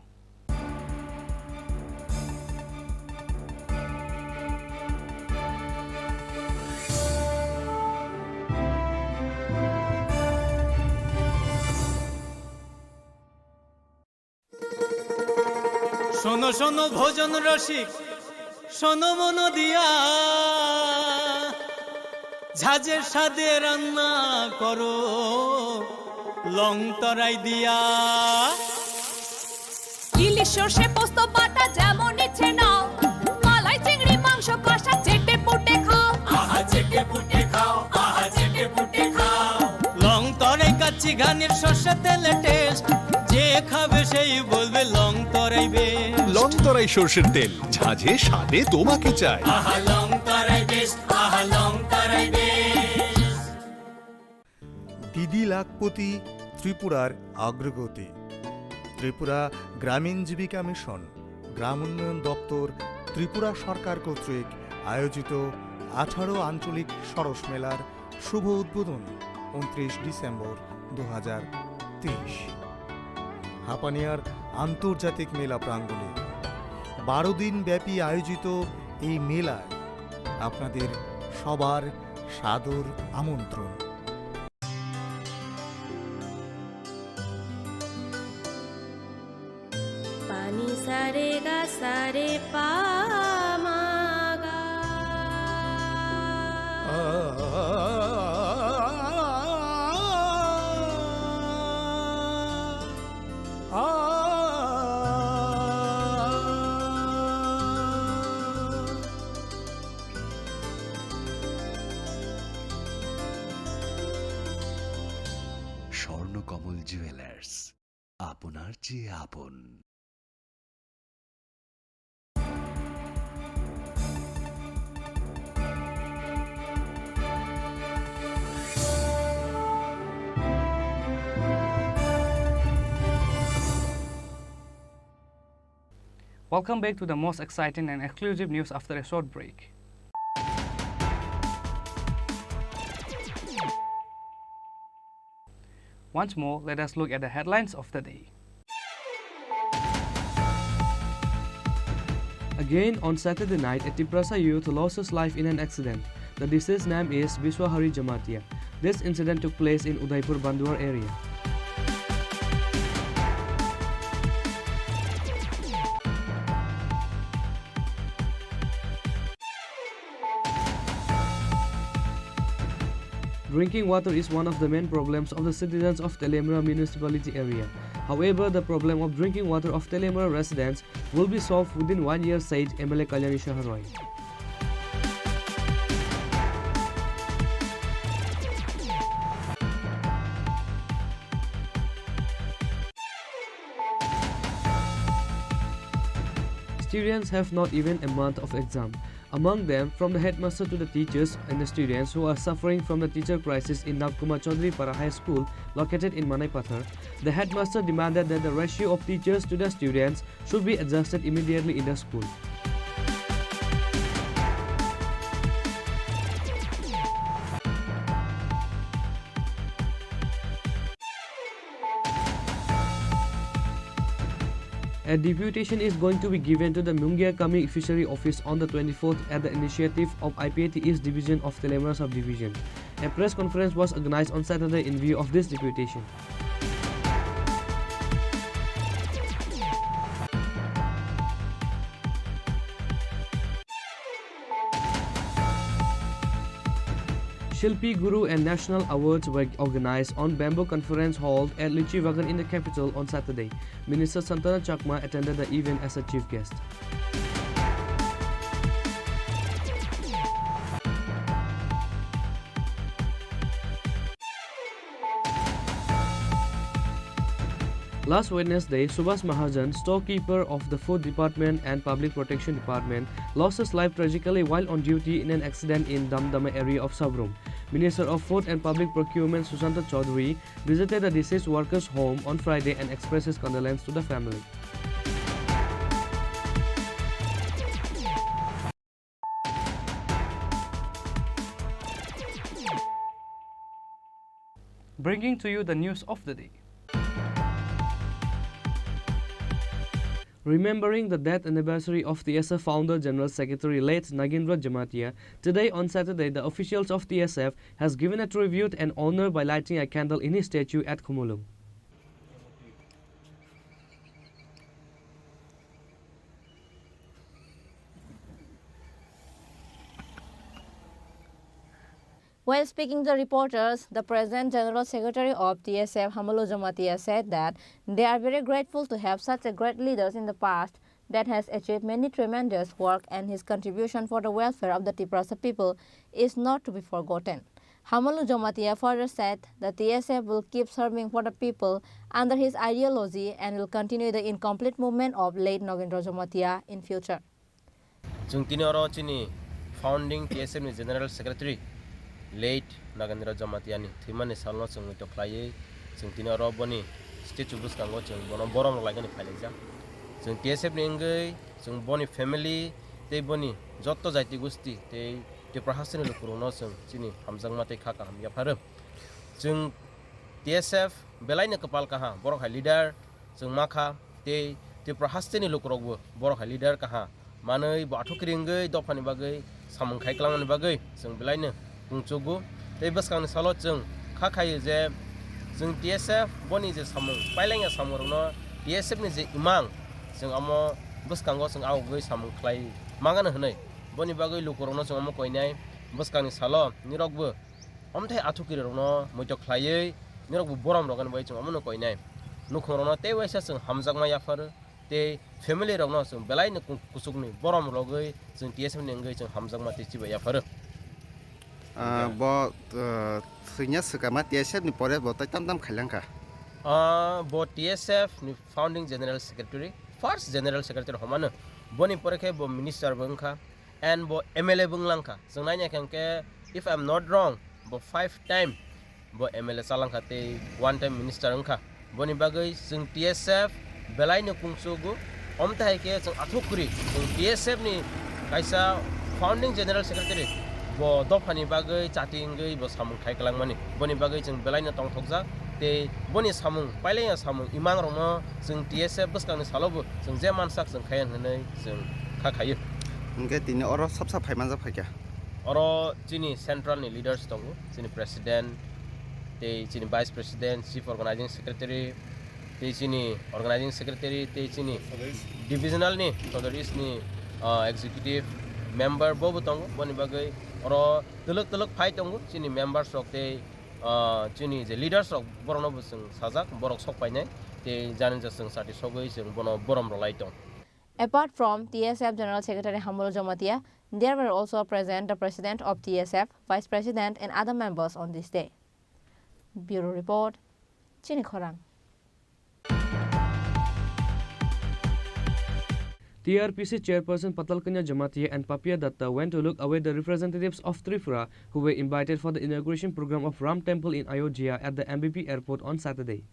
শোনো শোনো ভোজন রসিক, শোনো মন দিয়া, ঝাঁঝের স্বাদে রান্না করো লং তরাই দিয়া। ইলিশ সর্ষে পোস্ত বাটা যেমন ইচ্ছে নাও, মালাই চিংড়ি মাংস কষা চেটে পুটে খাও। আহা চেটে পুটে খাও, আহা চেটে পুটে খাও। লং তরাই কাচ্চি ঘানির সর্ষে তেলে টেস্ট, যে খাবে সেই বলবে লং তরাই বেশ। লং তরাই সর্ষের তেল, ঝাঁঝে স্বাদে তোমাকে চাই। আহা লং তরাই বেশ, আহা লং তরাই বেশ। দিদি লাখপতি ত্রিপুরার অগ্রগতি। ত্রিপুরা গ্রামীণ জীবিকা মিশন, গ্রাম উন্নয়ন দপ্তর, ত্রিপুরা সরকার কর্তৃক আয়োজিত আঠারো আঞ্চলিক সরস মেলার শুভ উদ্বোধন ঊনত্রিশ ডিসেম্বর দু হাজার তেইশ। হাপানিয়ার আন্তর্জাতিক মেলা প্রাঙ্গণে বারো দিন ব্যাপী আয়োজিত এই মেলায় আপনাদের সবার সাদর আমন্ত্রণ। Pani sa re ga sa re pa ma ga. Swarnakamal jewellers, আপনার চেয়ে আপন। Welcome back to the most exciting and exclusive news after a short break. Once more, let us look at the headlines of the day. Again, on Saturday night, a Tiprasa youth lost his life in an accident. The deceased name is Biswahari Jamatia. This incident took place in Udaipur Banduar area. Drinking water is one of the main problems of the citizens of Teliamura municipality area. However, the problem of drinking water of Teliamura residents will be solved within one year, said M L A Kalyani Shaharoy. Students have not even a month of exam. Among them, from the headmaster to the teachers and the students who are suffering from the teacher crisis in Navkumar Chaudhary Para High School, located in Manaipathar, the headmaster demanded that the ratio of teachers to the students should be adjusted immediately in the school. A deputation is going to be given to the Mungia Kami Fishery Office on the twenty-fourth at the initiative of I P A T East Division of Telemara Subdivision. A press conference was organized on Saturday in view of this deputation. Shilpi Guru and National Awards were organized on Bamboo Conference Hall at Lychee Bagan in the capital on Saturday. Minister Santana Chakma attended the event as a chief guest. Last Wednesday, Subhas Mahajan, storekeeper of the Food Department and Public Protection Department, lost his life tragically while on duty in an accident in Damdama area of Sabrum. Minister of Food and Public Procurement Sushanta Chaudhary visited the deceased worker's home on Friday and expressed his condolence to the family. Bringing to you the news of the day. Remembering the death anniversary of T S F founder General Secretary late Nagendra Jamatia, today on Saturday, the officials of T S F has given a tribute and honor by lighting a candle in his statue at Khumulwng. While speaking to reporters, the President General Secretary of T S F, Hamalu Jamatia, said that they are very grateful to have such a great leaders in the past that has achieved many tremendous work, and his contribution for the welfare of the Tiprasa people is not to be forgotten. Hamalu Jamatia further said the T S F will keep serving for the people under his ideology and will continue the incomplete movement of late Nagendra Jamatia in future. Chwng tini oro chini founding T S F ni General Secretary late Nagendra Jamatia ni thwimani salno chwng muitok khlaiwi, chwng tini oro boni statue bwskango chwng bono borom rwlaikani phailaijak. Chwng T S F ni wngwi chwng boni family tei boni jotto jaiti gusti tei Tripura hasteni lukurokno chwng chini hamjakma tei kha kaham yapharo. Chwng T S F belaino kwpal kaha, borok hai leader chwng ma kha, tei Tripura hasteni lukurokbo borok hai leader kaha manwi bo athukiri wngwi dophani bagwi samung khai kwlangmani bagwi chwng belaino kungchugo. Tei bwskangni salo chwng kha khaio je chwng T S F boni je samung pailangya samungrokno T S F ni je imang chwng amo bwskango chwng awgwi samung khlai mangano hwnwi boni bagwi lukurokno chwng omo koinai bwskangni salo nirokbo omthai athukiri rokno muitok khlaiwi nirokbo borom rwgani bai chwng omono koinai. Nukhung rokno tei waisa chwng hamjakma yapharo tei family rokno chwng belaino ku-, kuchukni borom rwgwi chwng T S F ni wngwi chwng hamjakma tei chibai yapharo. Ah, bo, ah, thwina swkama T S F ni pore bo tei tam tam khailangkha. Ah, bo T S F ni founding general secretary, first general secretary homano. Boni pore khe bo minister bo wngkha. And bo M L A bo wnglang kha. Chwng naina khe hwnkhe, if I am not wrong, bo five time bo M L A chalang kha tei one time minister wng kha. Boni bagwi chwng T S F belaino kungchugo. Omtahai khe chwng athuk kwrwi chwng T S F ni kaisa founding general secretary bo dophani bagwi chati wngwi bo samung khai kwlangmani. Boni bagwi chwng belaino tongthokjak tei boni samung, pailaiya samung, imangrokno chwng T S F bwskangni salobo chwng je mansak chwng khaiya hwnwi chwng kha khaio. Hwnkhe tini oro sopsa phai manjak phaikha? Oro chini central ni leaders tongo, chini president, tei chini vice president, chief organizing secretary, tei chini organizing secretary, tei chini divisional ni Sodor East ni, ah, executive member bobo tongo. Boni bagwi oro twlwk twlwk phai tongo chini members rok tei, ah, chini je leaders rok, borokno bo chwng sajak, borok sok painai tei jani ja chwng sati sogwi chwng bono borom rwlai tong. Apart from T S F General Secretary Hamolo Jamatia, there were also present the President of T S F, Vice President and other members on this day. Bureau Report, Chini Khorang. T R P C chairperson Patal Kanya Jamatia and Papia Datta went to look away the representatives of Tripura who were invited for the inauguration program of Ram Temple in Ayodhya at the M B P airport on Saturday.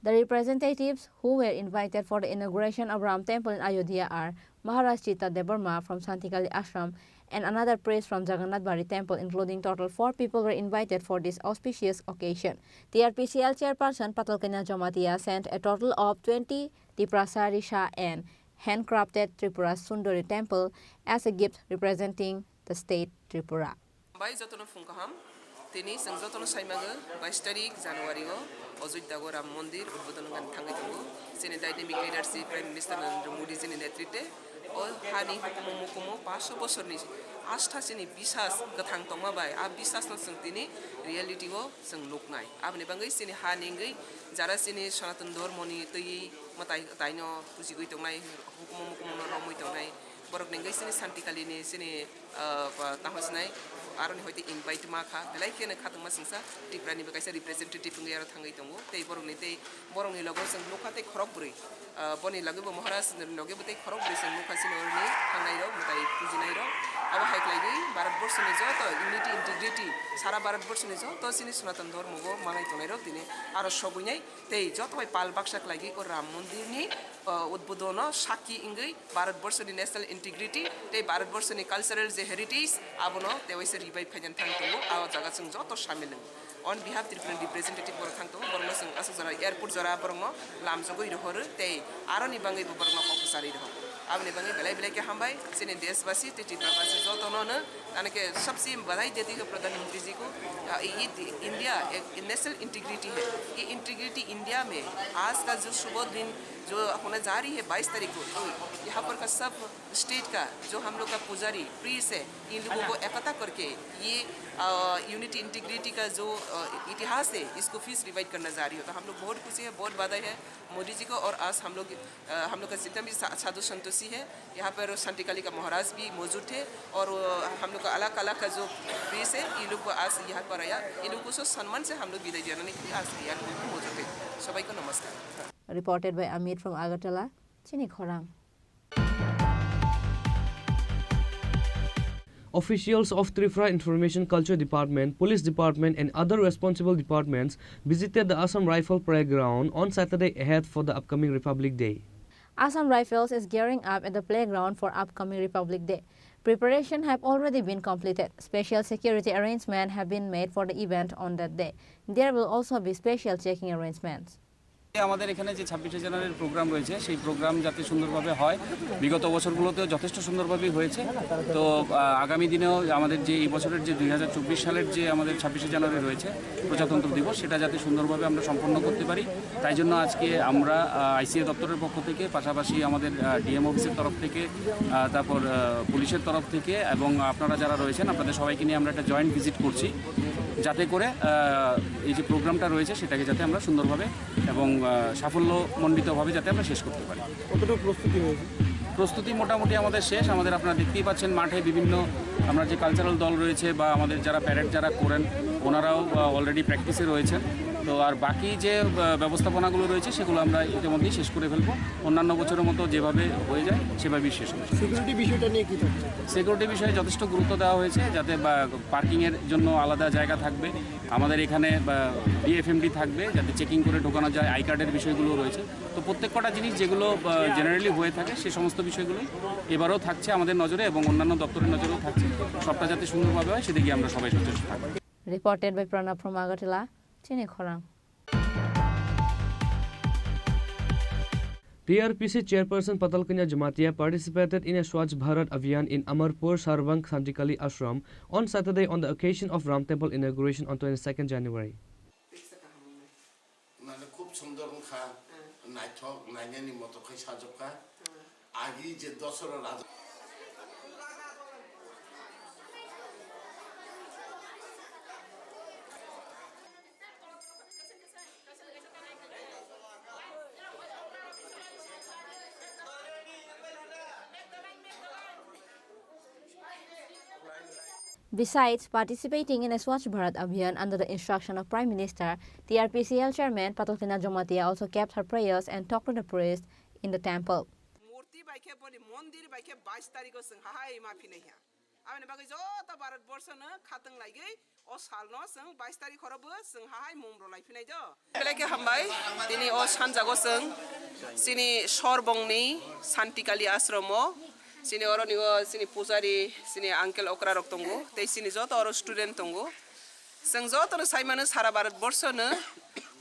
The representatives who were invited for the inauguration of Ram Temple in Ayodhya are Maharaj Chitta Debbarma from Santikali Ashram and another priest from Jagannath Bari Temple, including total four people were invited for this auspicious occasion. T R P C L chairperson Patal Kanya Jamatia sent a total of twenty Tiprasa Risha and handcrafted Tripura Sundari Temple as a gift representing the state Tripura. Bai jotono phung kaham. Tini chwng jotono saimago bais tarik January o Ojodhya go Ram Mondir udbodon wngani thangwi tongo. Chini dynamic leadership Prime Minister Narendra Modi jini netritwe o hani hukumu mukumu paanch bosorni astha chini bisas gwthang tongma bai a bisasno chwng tini reality o chwng nuknai. Aboni bagwi chini hani wngwi jara chini Sanatan Dhormoni twi mwtai taino pujigwi tongnai, hukumu mukumuno romwi tongnai, borok ni wngwi chini Santikalini chini ah, ba, tamo sinai, aroni hoite invite ma kha, belai kheno khatungma singsa, Tripura ni bo kaisa representative wngwi aro thangwi tongo, tei borokni tei borokni logo chwng nukha tei khorok bwrwi, ah, boni logi bo Maharaj ni logi bo tei khorok bwrwi chwng nukha chini oroni thangnai rok, mwtai pujinai rok, abo hai khlaiwi Bharat Borso ni joto unity, integrity, sara Bharat Borso ni joto chini Sanatan Dhormo bo manai tongnai rok tini aro sogwi nai, tei joto bai pal baksa khlaiwi o Ram Mondir ni, ah, udbodono sakki wngwi Bharat Borso ni national integrity tei Bharat Borso ni cultural je heritage abono tewaisa revive khaina thang tongo, a jaga chwng joto samil wngo. On behalf Tripura representative borok thang tongo, borokno chwng aswk jora airport jora borokno lamjagwi rohoro tei aroni bagwi bo borokno kok kwcharwi rohoro. Aboni bagwi belai belai khe hambai chini deshbasi tei Tripurabasi jotono no, tani khe sabse badhai deti ho Pradhan Mantri ji ko, ah, ye India ek national integrity hai, ye integrity India mein aaj ka jo shubh din jo hone ja rahi hai bais tarik ko, to yahan par ka sab state ka jo hum log ka pujari priest hai, in logon ko ekata karke ye, ah, unity integrity ka jo, ah, itihas hai, isko phir se revive karna ja rahi ho. To hum log bahut khushi hai, bahut badhai hai Modi ji ko, aur aaj hum log, ah, hum log ka jitna bhi sa-, sadhu santoshi hai, yahan par Santikali ka Maharaj bhi maujood hai, aur, ah, hum log ka alag alag ka jo priest hai, ye log ko aaj yahan par aaya, in logon ko so samman se hum log bidai dena ke liye aaj yahan par maujood hai. Sabai ko namaskar. Reported by Amit from Agartala. Chini khorang. Officials of Tripura Information Culture Department, Police Department and other responsible departments visited the Assam Rifle Parade ground on Saturday ahead for the upcoming Republic Day. Assam Rifles is gearing up at the playground for upcoming Republic Day. Preparations have already been completed. Special security arrangements have been made for the event on that day. There will also be special checking arrangements. আমাদের এখানে যে ছাব্বিশে জানুয়ারির প্রোগ্রাম রয়েছে, সেই প্রোগ্রাম যাতে সুন্দরভাবে হয়, বিগত বছরগুলোতেও যথেষ্ট সুন্দরভাবেই হয়েছে। তো, আহ, আগামী দিনেও আমাদের যে এই বছরের যে দুই হাজার চব্বিশ সালের যে আমাদের ছাব্বিশে জানুয়ারি রয়েছে, প্রজাতন্ত্র দিবস, সেটা যাতে সুন্দরভাবে আমরা সম্পন্ন করতে পারি, তাই জন্য আজকে আমরা, আহ, আইসিএ দপ্তরের পক্ষ থেকে, পাশাপাশি আমাদের, আহ, ডিএম অফিসের তরফ থেকে, আহ, তারপর, আহ, পুলিশের তরফ থেকে এবং আপনারা যারা রয়েছেন, আপনাদের সবাইকে নিয়ে আমরা একটা জয়েন্ট ভিজিট করছি, যাতে করে, আহ, এই যে প্রোগ্রামটা রয়েছে, সেটাকে যাতে আমরা সুন্দরভাবে এবং, আহ, সাফল্যমণ্ডিতভাবে যাতে আমরা শেষ করতে পারি। কতটুকু প্রস্তুতি হয়েছে? প্রস্তুতি মোটামুটি আমাদের শেষ। আমাদের, আপনারা দেখতেই পাচ্ছেন, মাঠে বিভিন্ন, আমরা যে কালচারাল দল রয়েছে বা আমাদের যারা প্যারেড যারা করেন, ওনারাও, আহ, অলরেডি প্র্যাকটিসে রয়েছেন। তো আর বাকি যে, আহ, ব্যবস্থাপনাগুলো রয়েছে, সেগুলো আমরা ইতিমধ্যেই শেষ করে ফেলবো। অন্যান্য বছরের মতো যেভাবে হয়ে যায়, সেভাবেই শেষ হবে। সিকিউরিটি বিষয়টা নিয়ে কি থাকছে? সিকিউরিটি বিষয়ে যথেষ্ট গুরুত্ব দেওয়া হয়েছে, যাতে বা পার্কিংয়ের জন্য আলাদা জায়গা থাকবে, আমাদের এখানে, বা, ডিএফএমডি থাকবে, যাতে চেকিং করে ঢোকানো যায়, আই কার্ডের বিষয়গুলো রয়েছে। তো প্রত্যেক কটা জিনিস যেগুলো, আহ, জেনারেলি হয়ে থাকে, সে সমস্ত বিষয়গুলোই এবারও থাকছে আমাদের নজরে এবং অন্যান্য দপ্তরের নজরেও থাকছে। সবটা যাতে সুন্দরভাবে হয়, সেদিকে আমরা সবাই সচেষ্ট থাকবো। Reported by Pranab from Agartala. Chini khorang. T R P C chairperson Patal Kanya Jamatia participated in a Swachh Bharat Abhiyan in Amarpur Sarbang Santikali Ashram on Saturday on the occasion of Ram Temple inauguration on twenty-second January. মানে খুব সুন্দর ওখান, নাইথক, নাইনানি মতো খাই সাজকা। আগে যে দশরা রাজা Besides participating in a Swachh Bharat Abhiyan under the instruction of Prime Minister, T R P C L chairman Patokina Jamatia also kept her prayers and talked to the priest in the temple. Murti bai khe boni mondir bai khe bais tarikh o chwng hahai ma phinai ya. Aboni bagwi joto Bharat borsho no khatwng laigwi o sal no chwng bais tarikh horo bo chwng hahai mum rw lai phinai do. Belai khe hambai, tini o sanjago chwng chini Sorbongni Santikali ashromo, chini oroni o chini pujari, chini uncle okra rok tongo, tei chini joto oro student tongo. Chwng jotono sai mano, sara Bharat borshono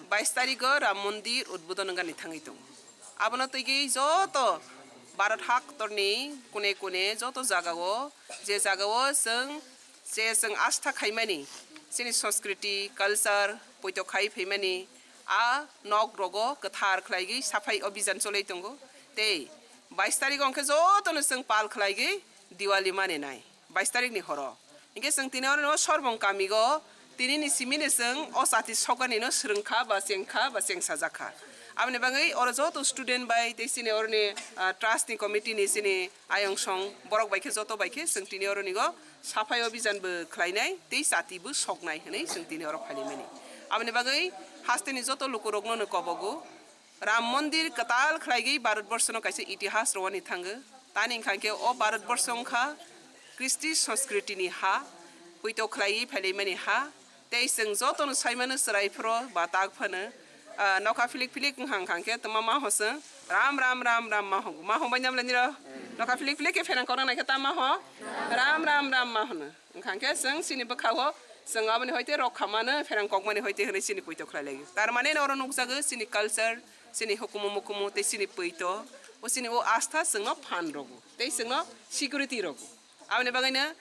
bais tarikh o Ram Mondir udbodon wngani thangwi tongo. Abono twigwi joto Bharat haktorni kune kune joto jagao, je jagao chwng, je chwng astha khaimani, chini sanskriti, culture, poito khai phaimani, a nok rogo kwthar khlaigwi saphai obhijan cholai tongo. Tei bais tarikh o hwnkhe jotono chwng pal khlaigwi Diwali manenai. Bais tarikh ni horo. Hinkhe chwng tini oro no Sorbong kami go tini ni simi ni chwng o chati sokani no swrwng kha ba cheng kha ba cheng sajak kha. Aboni bagwi oro joto student bai tei chini oro ni, ah, trust ni committee ni chini ayong song borok bai khe joto bai khe chwng tini oro ni go saphai obhijan bo khlai nai tei chati bo sok nai hwnwi chwng tini oro phai nai mani. Aboni bagwi haste ni joto luku rok no no kobogo. Ram Mondir kwtal khlaigwi Bharat borshono kaisa itihas rwani thango. Tani wngkha khe o Bharat borsho wngkha Kristi sanskriti ni ha, poito khlaiwi phailaimani ha. Tei chwng jotono saimano chwrai phoro ba tak phano, ah, nokha philik philik wngkha wngkha khe tma ma ho chwng ram ram ram ram ma ho, ma ho bai namlani ro. Nokha philik philik khe pherang korang nai khe tama ho ram ram ram ma hono. Wngkha khe chwng chini bwkha-o chwng aboni hoite rok khamano pherang kokmani hoite hwnwi chini poito khlai laio. Tar mane oro nukjago chini culture, chini hukumu mukumu tei chini poito, o chini o astha chwngno phan rogo tei chwngno security rogo. Aboni bagwino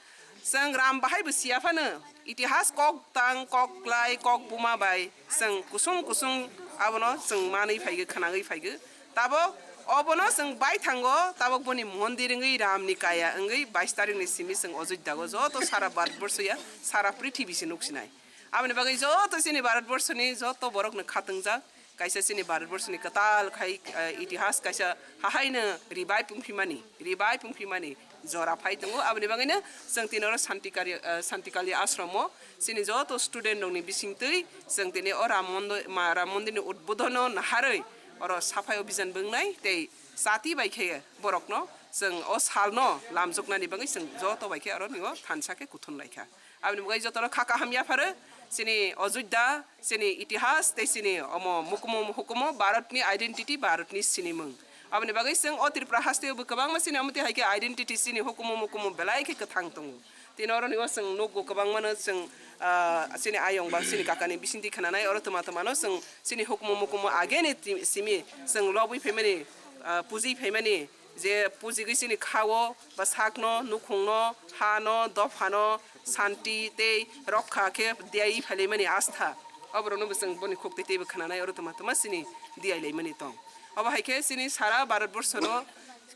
chwng ram bahai bo siya phano itihas kok tang, kok klai, kok buma bai chwng kusung kusung abono chwng manwi phaigo, khwnagwi phaigo. Tabok obono chwng baithango, tabok boni mondir wngwi Ramni kaya wngwi bais tarikni simi chwng Ojodhyago joto sara Bharatborsho ya sara prithibi se nuksinai. Aboni bagwi joto chini Bharatborsho ni joto borokno khatungjak kaisa chini Bharatborsho ni kwtal khai, eh, itihas kaisa hahaino revive wngphimani, revive wngphimani jora phai tongo. Aboni bagwino chwng tini oro Santikari, eh, Santikali ashromo chini joto student rokni bisingtwi chwng tini o Ram Mondo-, ma-, Ram Mondirni udbodono naharwi oro saphai obhijan bo wngnai tei chati bai khe borokno chwng o salno lamjoknani bagwi chwng joto bai khe oro nio thansa khe kuthum lai kha. Aboni bagwi jotono kha kaham yapharo chini Ojodhya, chini itihas tei chini omo mukumu hukumu Bharatni identity, Bharatni sinimung. Aboni bagwi chwng o Tripura hasteo bo kwbangma chini omo twi hai khe identity chini hukumu mukumu belai khe kwthang tongo. Tini oro ni o chwng nukgo kwbangmano chwng, ah, chini ayong ba chini kakani bisingtwi khnanai oro twma twmano chwng chini hukumu mukumu ageni ti-, simi chwng lobwi phaimani, ah, pujwi phaimani je pujigwi chini kha-o bwsakno, nukhungno, hano, dophano, santi tei rokha khe diyaui phailaimani astha. Oborokno bo chwng boni khuk twi teibo khnanai oro twma twma chini diyai laimani tong. Obo hai khe chini sara Bharatborshono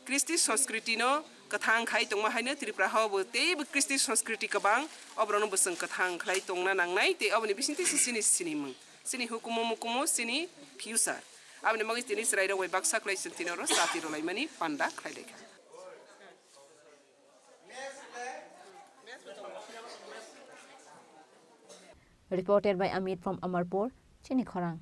Kristi sanskritino kwthang khai tongma haino Tripura hao bo teibo Kristi sanskriti kwbang, oborokno bo chwng kwthang khlai tongna nangnai tei oboni bisingtwi se chini sinimung, chini hukumu mukumu, chini future. Aboni bagwi tini chwrairok bai baksa khlai chwng tini oro chati rwlaimani panda khlai laikha. Reported by Amit from Amarpur, Chini Khorang.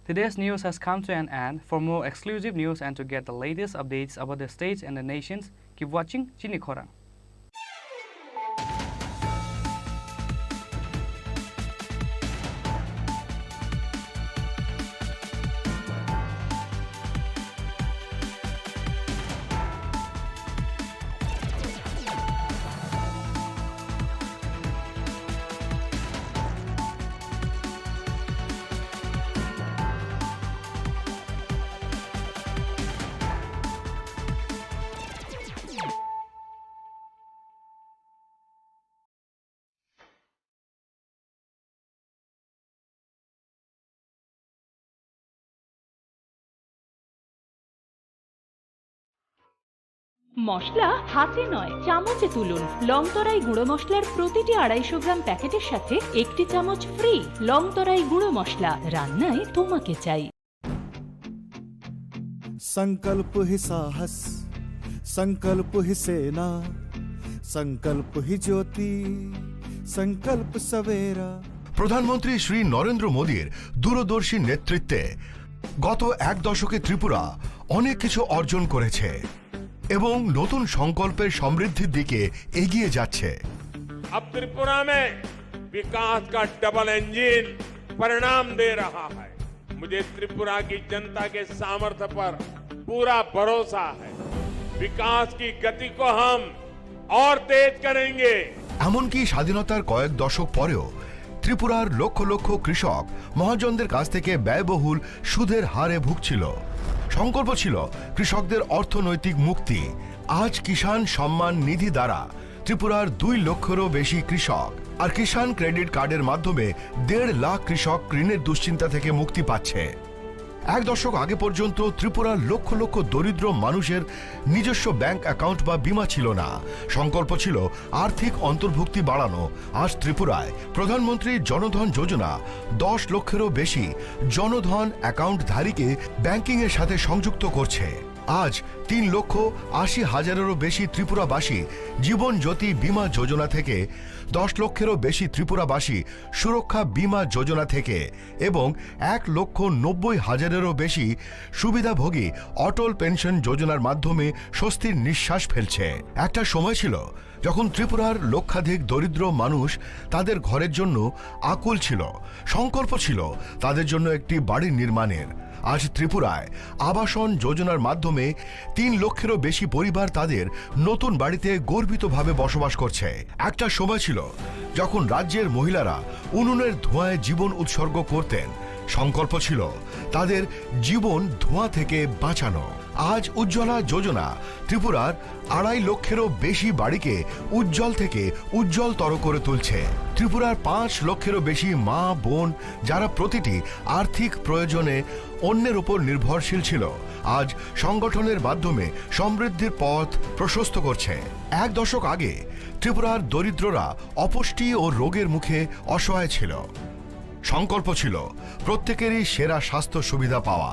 Today's news has come to an end. For more exclusive news and to get the latest updates about the states and the nations, keep watching Chini Khorang. মশলা হাতে নয়, চামচে তুলুন। লংতরাই গুঁড়ো মশলার প্রতিটি আড়াইশো গ্রাম প্যাকেটের সাথে একটি চামচ ফ্রি। লংতরাই গুঁড়ো মশলা, রান্নায় তোমাকে চাই। संकल्प ही साहस, संकल्प ही सेना, संकल्प ही ज्योति, संकल्प सवेरा। প্রধানমন্ত্রী শ্রী নরেন্দ্র মোদীর দূরদর্শী নেতৃত্বে গত এক দশকে ত্রিপুরা অনেক কিছু অর্জন করেছে এবং নতুন সংকল্পের সমৃদ্ধির দিকে এগিয়ে যাচ্ছে। अब त्रिपुरा में विकास का डबल इंजन परिणाम दे रहा है। मुझे त्रिपुरा की जनता के सामर्थ्य पर पूरा भरोसा है। विकास की गति को हम और तेज करेंगे। এমনকি স্বাধীনতার কয়েক দশক পরেও ত্রিপুরার লক্ষ লক্ষ কৃষক মহাজনদের কাছ থেকে ব্যয়বহুল সুদের হারে ভুগছিল। সংকল্প ছিল কৃষকদের অর্থনৈতিক মুক্তি। আজ কিষাণ সম্মান নিধি দ্বারা ত্রিপুরার দুই লক্ষেরও বেশি কৃষক আর কিষাণ ক্রেডিট কার্ডের মাধ্যমে দেড় লাখ কৃষক ঋণের দুশ্চিন্তা থেকে মুক্তি পাচ্ছে। এক দশক আগে পর্যন্ত ত্রিপুরার লক্ষ লক্ষ দরিদ্র মানুষের নিজস্ব ব্যাংক অ্যাকাউন্ট বা বীমা ছিল না। সংকল্প ছিল আর্থিক অন্তর্ভুক্তি বাড়ানো। আজ ত্রিপুরায় প্রধানমন্ত্রী জনধন যোজনা দশ লক্ষেরও বেশি জনধন অ্যাকাউন্টধারীকে ব্যাংকিংয়ের সাথে সংযুক্ত করছে। আজ তিন লক্ষ আশি হাজারেরও বেশি ত্রিপুরাবাসী জীবন জ্যোতি বীমা যোজনা থেকে, দশ লক্ষেরও বেশি ত্রিপুরাবাসী সুরক্ষা বীমা যোজনা থেকে এবং এক লক্ষ নব্বই হাজারেরও বেশি সুবিধাভোগী অটল পেনশন যোজনার মাধ্যমে স্বস্তির নিঃশ্বাস ফেলছে। একটা সময় ছিল যখন ত্রিপুরার লক্ষাধিক দরিদ্র মানুষ তাদের ঘরের জন্য আকুল ছিল। সংকল্প ছিল তাদের জন্য একটি বাড়ি নির্মাণের। আজ ত্রিপুরায় আবাসন যোজনার মাধ্যমে তিন লক্ষেরও বেশি পরিবার তাদের নতুন বাড়িতে গর্বিতভাবে বসবাস করছে। একটা সময় ছিল যখন রাজ্যের মহিলারা উনুনের ধোঁয়ায় জীবন উৎসর্গ করতেন। সংকল্প ছিল তাদের জীবন ধোঁয়া থেকে বাঁচানো। আজ উজ্জ্বলা যোজনা ত্রিপুরার আড়াই লক্ষেরও বেশি বাড়িকে উজ্জ্বল থেকে উজ্জ্বলতর করে তুলছে। ত্রিপুরার পাঁচ লক্ষেরও বেশি মা বোন, যারা প্রতিটি আর্থিক প্রয়োজনে অন্যের উপর নির্ভরশীল ছিল, আজ সংগঠনের মাধ্যমে সমৃদ্ধির পথ প্রশস্ত করছে। এক দশক আগে ত্রিপুরার দরিদ্ররা অপুষ্টি ও রোগের মুখে অসহায় ছিল। সংকল্প ছিল প্রত্যেকেরই সেরা স্বাস্থ্য সুবিধা পাওয়া।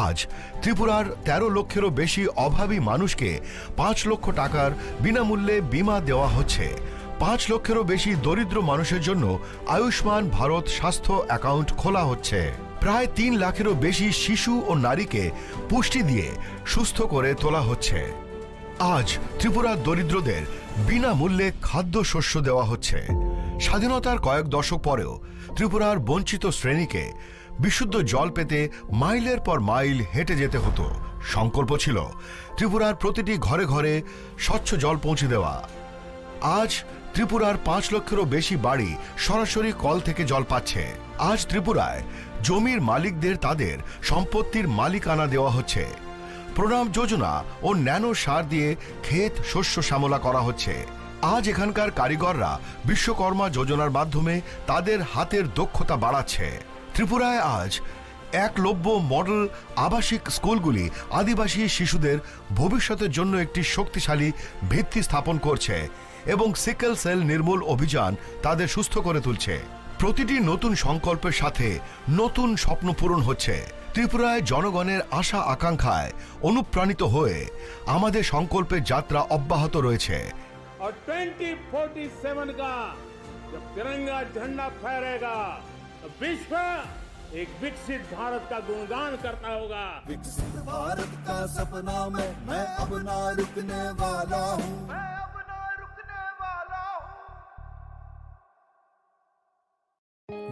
আজ ত্রিপুরার তেরো লক্ষেরও বেশি অভাবী মানুষকে পাঁচ লক্ষ টাকার বিনামূল্যে বীমা দেওয়া হচ্ছে। পাঁচ লক্ষেরও বেশি দরিদ্র মানুষের জন্য আয়ুষ্মান ভারত স্বাস্থ্য অ্যাকাউন্ট খোলা হচ্ছে। প্রায় তিন লাখেরও বেশি শিশু ও নারীকে পুষ্টি দিয়ে সুস্থ করে তোলা হচ্ছে। আজ ত্রিপুরার দরিদ্রদের বিনামূল্যে খাদ্যশস্য দেওয়া হচ্ছে। স্বাধীনতার কয়েক দশক পরেও ত্রিপুরার বঞ্চিত শ্রেণীকে বিশুদ্ধ জল পেতে মাইলের পর মাইল হেঁটে যেতে হতো। সংকল্প ছিল ত্রিপুরার প্রতিটি ঘরে ঘরে স্বচ্ছ জল পৌঁছে দেওয়া। আজ ত্রিপুরার পাঁচ লক্ষেরও বেশি বাড়ি সরাসরি কল থেকে জল পাচ্ছে। আজ ত্রিপুরায় জমির মালিকদের তাদের সম্পত্তির মালিকানা দেওয়া হচ্ছে। প্রণাম যোজনা ও ন্যানো সার দিয়ে ক্ষেত শস্য শ্যামলা করা হচ্ছে। আজ এখানকার কারিগররা বিশ্বকর্মা যোজনার মাধ্যমে তাদের হাতের দক্ষতা বাড়াচ্ছে। ত্রিপুরায় আজ একলব্য মডেল আবাসিক স্কুলগুলি আদিবাসী শিশুদের ভবিষ্যতের জন্য একটি শক্তিশালী ভিত্তি স্থাপন করছে এবং সিকেল সেল নির্মূল অভিযান তাদের সুস্থ করে তুলছে। প্রতিটি নতুন সংকল্পের সাথে নতুন স্বপ্ন পূরণ হচ্ছে। ত্রিপুরায় জনগণের আশা আকাঙ্ক্ষায় অনুপ্রাণিত হয়ে আমাদের সংকল্পের যাত্রা অব্যাহত রয়েছে। और ट्वेंटी फ़ोर्टी सेवन का जब तिरंगा झंडा फहरेगा, तो विश्व एक विकसित भारत का गुणगान करता होगा। विकसित भारत का सपना मैं, मैं अब ना रुकने वाला हूँ। मैं अब ना रुकने वाला हूँ।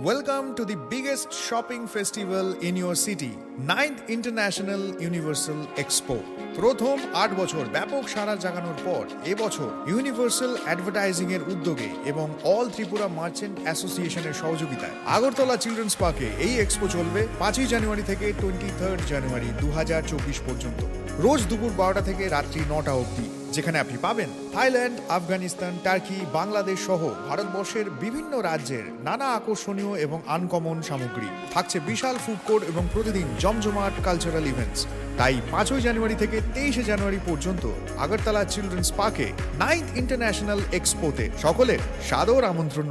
Welcome to the biggest shopping festival in your city, ninth International Universal Expo. প্রথম আট বছর ব্যাপক সাড়া জাগানোর পর এবছর ইউনিভার্সাল অ্যাডভার্টাইজিং এর উদ্যোগে এবং অল ত্রিপুরা মার্চেন্ট অ্যাসোসিয়েশনের সহযোগিতায় আগরতলা চিলড্রেন্স পার্কে এই এক্সপো চলবে পাঁচই জানুয়ারি থেকে টোয়েন্টি থার্ড জানুয়ারি দু হাজার চব্বিশ পর্যন্ত, রোজ দুপুর বারোটা থেকে রাত্রি নটা অবধি, যেখানে আপনি পাবেন থাইল্যান্ড, আফগানিস্তান, টার্কি, বাংলাদেশ সহ ভারতবর্ষের বিভিন্ন রাজ্যের নানা আকর্ষণীয় এবং আনকমন সামগ্রী। থাকছে বিশাল ফুড কোর্ট এবং প্রতিদিন জমজমাট কালচারাল ইভেন্টস। তাই পাঁচই জানুয়ারি থেকে তেইশে জানুয়ারি পর্যন্ত আগরতলা চিলড্রেন্স পার্কে নাইন্থ ইন্টারন্যাশনাল এক্সপোতে সকলের সাদর আমন্ত্রণ